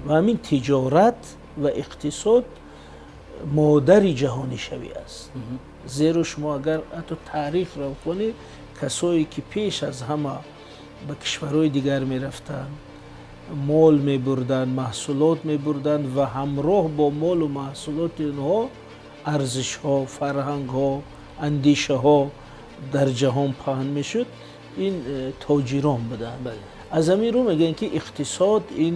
Ва ҳамин тиҷорат ва иқтисод модари ҷаҳонишавӣ аст. Зеро шумо агар ҳатто таърихро бихонед, касое ки пеш аз ҳама ба кишварҳои дигар мерафтанд, мол мебурданд, маҳсулот мебурданд ва ҳамроҳ бо молу маҳсулоти онҳо арзишҳо, фарҳангҳо, андешаҳо дар ҷаҳон паҳн мешуд, ин тоҷирон буданд. Аз ҳамин рӯ мегӯянд, ки иқтисод ин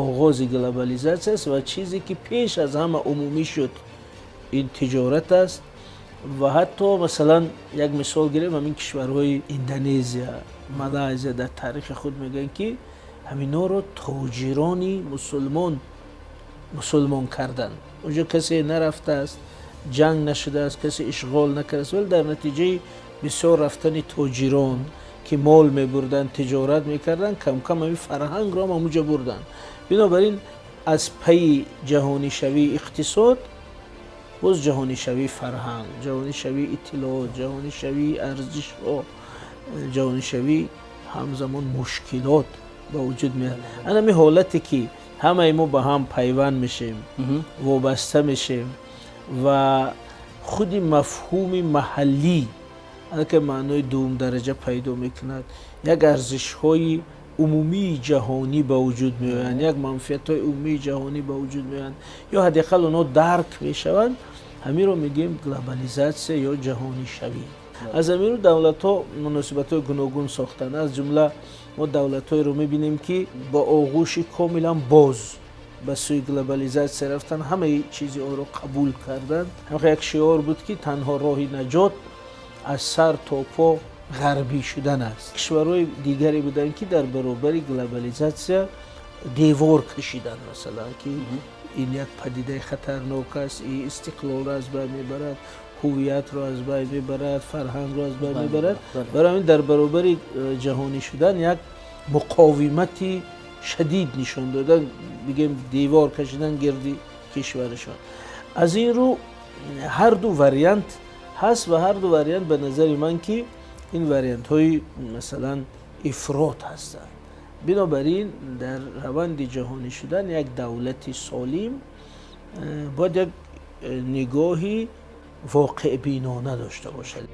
оғози глобализатсия аст ва чизе ки пеш аз ҳама умумӣ шуд, ин тиҷорат аст. Ва ҳатто масалан як мисол гирем, ҳамин кишварҳои Индонезия, Малайзия дар таърихи худ мегӯянд, ки ҳаминҳоро тоҷирони мусулмон мусулмон карданд. Онҷо касе нарафтааст, ҷанг нашудааст, касе ишғол накардааст, вале дар натиҷаи бисёр рафтани тоҷирон, ки мол мебурданд, тиҷорат мекарданд, кам-кам ҳамин фарҳангро ҳам ҳамонҷо бурданд. Бинобар ин аз пайи ҷаҳонишавии иқтисод боз ҷаҳонишавии фарҳанг, ҷаҳонишавии иттилоот, ҷаҳонишавии арзишҳо, ҷаҳонишавии ҳамзамон мушкилот ба вуҷуд меояд. Ана ҳамин ҳолате ки ҳамаи мо ба ҳам пайванд мешем, вобаста мешем ва худи мафҳуми маҳаллӣ аллакай маънои дуввумдараҷа пайдо мекунад, як арзишҳои умумии ҷаҳонӣ ба вуҷуд меоянд, як манфиатҳои умумии ҷаҳонӣ ба вуҷуд меоянд ё ҳадди ақал онҳо дарк мешаванд, ҳаминро мегӯем глобализатсия ё ҷаҳонишавӣ. Аз ҳамин рӯ давлатҳо муносибатҳои гуногун сохтанд. Аз ҷумла мо давлатҳоеро мебинем, ки бо оғӯши комилан боз ба сӯи глобализатсия рафтанд, ҳамаи чизи онро қабул карданд. Як шиор буд, ки танҳо роҳи наҷот аз сар то по ғарбӣ шудан аст. Кишварҳои дигаре буданд, ки дар баробари глобализатсия девор кашиданд, масалан, ки ин як падидаи хатарнок аст, ин истиқлолро аз байн мебарад, ҳувиятро аз байн мебарад, фарҳангро аз байн мебарад. Барои ҳамин дар баробари ҷаҳонӣ шудан як муқовимати шадид нишон додан, бигем, девор кашидан гирди кишварашон. Аз ин рӯ ҳар ду вариант ҳаст ва ҳар ду вариант ба назари ман ки ин вариантҳои масалан ифрот ҳастанд. Бинобар ин дар раванди ҷаҳонӣ шудан як давлати солим бояд як нигоҳи воқеъбинона дошта бошад.